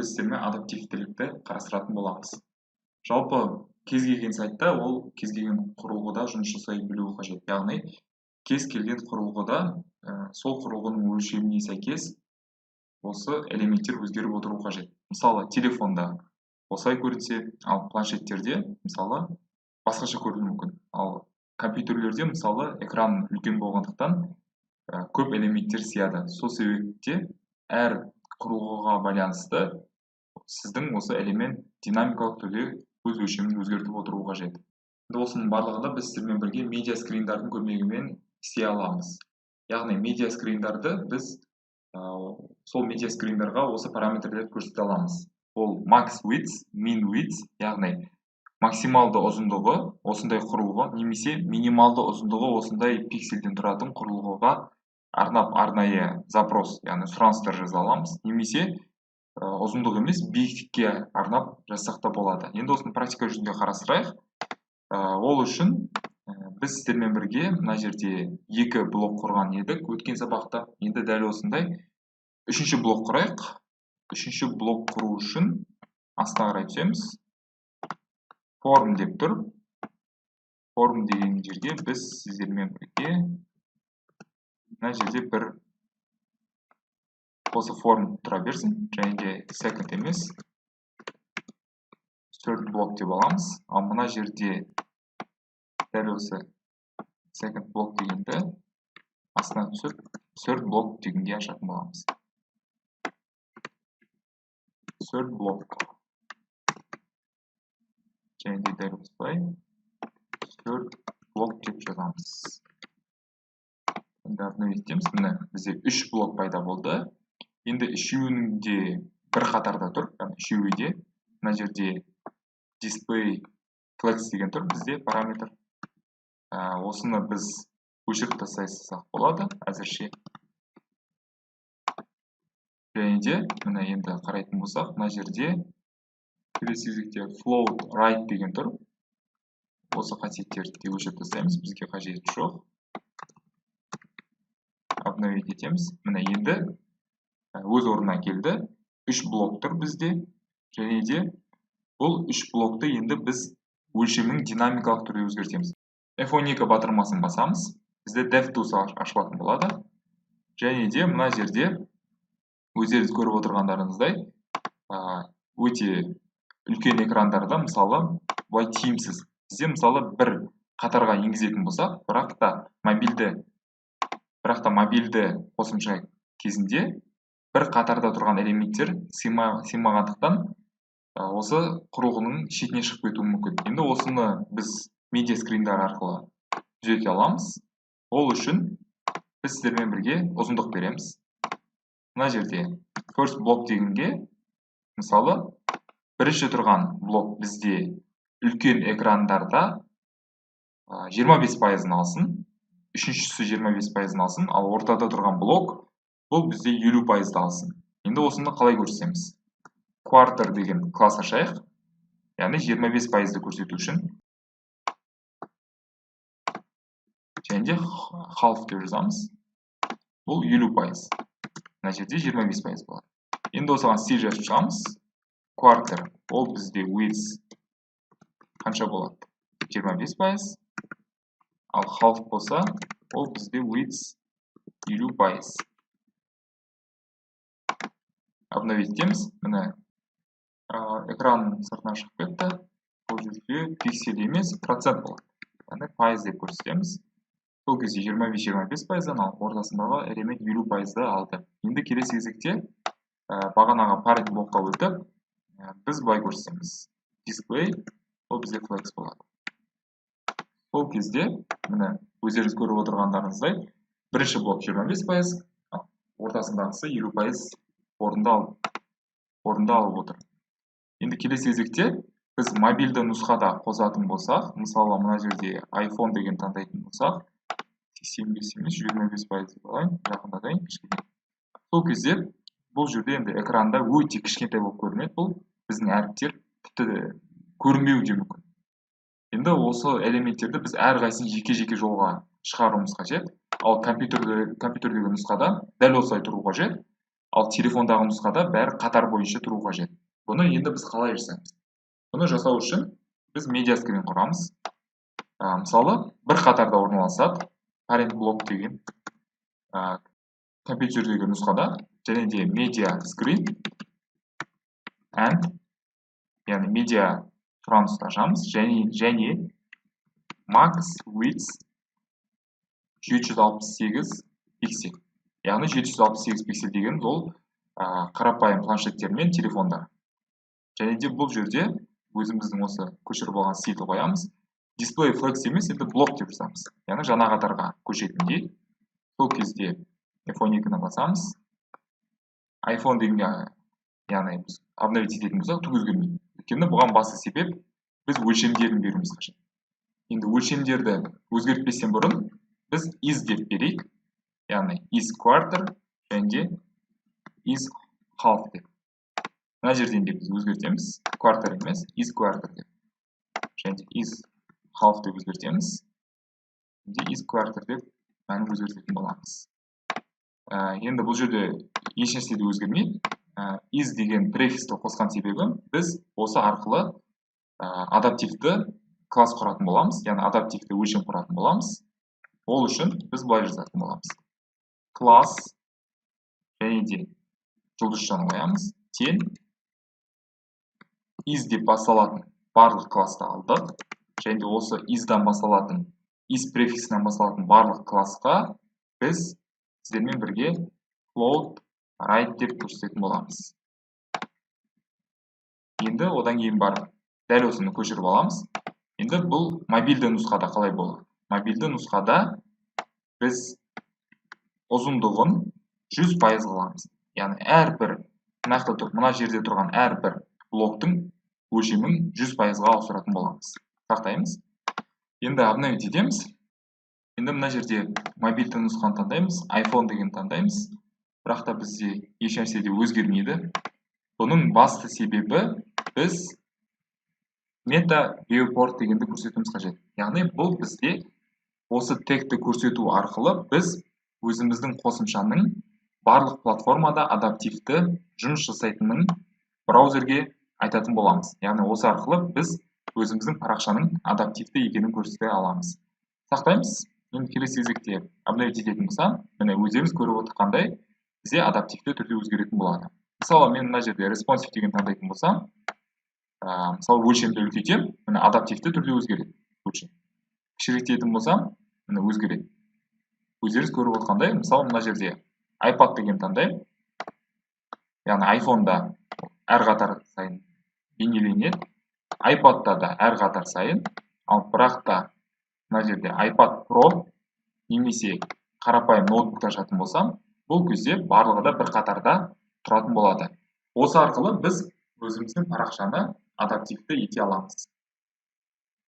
Бүгін біз сіздермен адаптивтілікті қарастыратын боламыз. Жалпы кез келген сайтта ол кез келген құрылғыда жұмыс жасай білуі қажет. Яғни кез келген құрылғыда сол құрылғының өлшеміне сәйкес осы элементтер өзгеріп отыру қажет. Мысалы, телефонда осылай көрінсе, ал планшеттерде, мысалы, басқаша көрінуі мүмкін. Ал компьютерлерде, мысалы, экран үлкен болғандықтан көп элементтер сияды. Сол себепте әр құрылғыға байланысты сіздің осы элемент динамикалық түрде өз өлшемін өзгертіп отыру қажет. Енді осының барлығында біз сіздермен бірге медиа скриндардың көмегімен істей аламыз. Яғни медиа скриндарды біз сол медиа скриндарға осы параметрлерді көрсете аламыз. Ол max width, min width, яғни максималды ұзындығы осындай құрылғы немесе минималды ұзындығы осындай пикселден тұратын құрылғыға арнап арнайы запрос, яғни сұраныстар жаза аламыз, немесе ұзындық емес биіктікке арнап жазсақ та болады. Енді осыны практика жүзінде қарастырайық. Ол үшін біз сіздермен бірге мына жерде екі блок құрған едік өткен сабақта. Енді дәл осындай үшінші блок құрайық. Үшінші блок құру үшін астына қарай түсеміз. Form деп тұр. Form деген жерге біз сіздермен бірге мына жерде бір осы form тұра берсін, және де second емес third block деп аламыз. Ал мына жерде дәл осы second block дегенді астына түсіп third block дегенге ашатын боламыз. Third block. Және де дәл осылай third block деп жазамыз. Енді обновить етеміз. Міне, бізде үш блок пайда болды. Енді үшеуінің де бір қатарда тұр, яғни үшеуі де мына жерде display flex деген тұр бізде параметр. Осыны біз өшіріп тастасақ болады әзірше. Және де міне енді қарайтын болсақ, мына жерде келесі кезекте float right деген тұр. Осы қасиеттерді де өшіріп тастаймыз, бізге қажеті жоқ. Обновить етеміз. Міне, енді өз орнына келді. Үш блок тұр бізде. Және де бұл үш блокты енді біз өлшемін динамикалық түрде өзгертеміз. F12 батырмасын басамыз. Бізде DevTools ашылатын болады. Және де мына жерде өздеріңіз көріп отырғандарыңыздай, өте үлкен экрандарда, мысалы, былай тиімсіз. Бізде, мысалы, бір қатарға енгізетін болсақ, бірақ та мобильді қосымша кезінде бір қатарда тұрған элементтер сыймағандықтан осы құрылғының шетіне шығып кетуі мүмкін. Енді осыны біз медиа скриндар арқылы түзете аламыз. Ол үшін біз сіздермен бірге ұзындық береміз. Мына жерде first block дегенге, мысалы, бірінші тұрған блок бізде үлкен экрандарда 25%-ын алсын, үшіншісі 25%-ын алсын, ал ортада тұрған блок бұл бізде 50%-ды алсын. Енді осыны қалай көрсетеміз? Quarter деген класс ашайық, яғни 25%-ды көрсету үшін. Және де half деп жазамыз. Бұл 50%. Мына жерде 25% болады. Енді осыған стиль жазып шығамыз. Quarter ол бізде width қанша болады? 25%. Ал half болса, ол бізде width 50%. Обновить етеміз. Міне, экран сыртына шығып кетті. Бұл жерде пиксель емес, процент болады. Яғни пайыз деп көрсетеміз. Сол кезде 25-25%-дан, ал ортасындағы элемент 50%-ды алды. Енді келесі кезекте бағанағы parent блокқа өтіп, біз былай көрсетеміз. Display ол бізде flex болады. Сол кезде, міне, өздеріңіз көріп отырғандарыңыздай, бірінші блок 25%, ал ортасындағысы 50% орынды алып отыр. Енді келесі кезекте біз мобильді нұсқада қосатын болсақ, мысалы, мына жерде iPhone деген таңдайтын болсақ, 85 емес, 25% деп алайын, жақындатайын кішкене. Сол кезде бұл жерде енді экранда өте кішкентай болып көрінеді, бұл біздің әріптер тіпті көрінбеуі де мүмкін. Енді осы элементтерді біз әрқайсысын жеке-жеке жолға шығаруымыз қажет. Ал компьютердегі нұсқада дәл осылай тұру қажет. Ал телефондағы нұсқада бәрі қатар бойынша тұру қажет. Бұны енді біз қалай жасаймыз? Бұны жасау үшін біз media screen құрамыз. Мысалы, бір қатарда орналасады parent block деген компьютердегі нұсқада, және де media screen and, яғни медиа сұранысты ашамыз, және max width 768 пиксель. Яғни 768 пиксель дегеніміз ол қарапайым планшеттер мен телефондар. Және де бұл жерде өзіміздің осы көшіріп алған стильді қоямыз. Display flex емес, енді блок деп жазамыз. Яғни жаңа қатарға көшетіндей. Сол кезде F12-ні басамыз. iPhone дегенге, яғни біз обновить ететін болсақ, түк өзгермейді. Өйткені бұған басты себеп біз өлшемдерін беруіміз қажет. Енді өлшемдерді өзгертпестен бұрын біз is деп берейік. Яғни is quarter және де is half деп. Мына жерден де біз өзгертеміз. Quarter емес, is quarter деп. Және де is half деп өзгертеміз. Және де is quarter деп мәнін өзгертетін боламыз. Енді бұл жерде ешнәрсе де өзгермейді. Is деген префиксті қосқан себебім, біз осы арқылы адаптивті класс құратын боламыз, яғни адаптивті өлшем құратын боламыз. Ол үшін біз былай жазатын боламыз: класс және де жұлдызшаны қоямыз, тең is деп басталатын барлық классты алдық, және де осы is-дан басталатын, is префиксінен басталатын барлық классқа біз сіздермен бірге float right деп көрсететін боламыз. Енді одан кейін барып дәл осыны көшіріп аламыз. Енді бұл мобильді нұсқада қалай болады? Мобильді нұсқада біз ұзындығын 100% қыламыз. Яғни әрбір мына мына жерде тұрған әрбір блоктың өлшемін 100%-ға ауыстыратын боламыз. Сақтаймыз. Енді обновить етеміз. Енді мына жерде мобильді нұсқаны таңдаймыз, iPhone деген таңдаймыз. Бірақ та бізде ешнәрсе де өзгермейді. Бұның басты себебі, біз meta viewport дегенді көрсетуіміз қажет. Яғни бұл бізде осы тегті көрсету арқылы біз өзіміздің қосымшаның барлық платформада адаптивті жұмыс жасайтынын браузерге айтатын боламыз. Яғни осы арқылы біз өзіміздің парақшаның адаптивті екенін көрсете аламыз. Сақтаймыз. Енді келесі кезекте обновить ететін болсам, міне, өздеріңіз көріп отырғандай, бізде адаптивті түрде өзгеретін болады. Мысалы, мен мына жерде responsive деген таңдайтын болсам, мысалы, өлшемді үлкейтемін, міне, адаптивті түрде өзгереді өлшем. Кішірейтетін болсам, міне, өзгереді. Өздеріңіз көріп отырғандай, мысалы, мына жерде iPad деген таңдаймын, яғни iPhone'да әр қатар сайын бейнеленеді, iPad'та да әр қатар сайын. Ал бірақ та мына жерде iPad Pro немесе қарапайым ноутбукта ашатын болсам, бұл кезде барлығы да бір қатарда тұратын болады. Осы арқылы біз өзіміздің парақшаны адаптивті ете аламыз.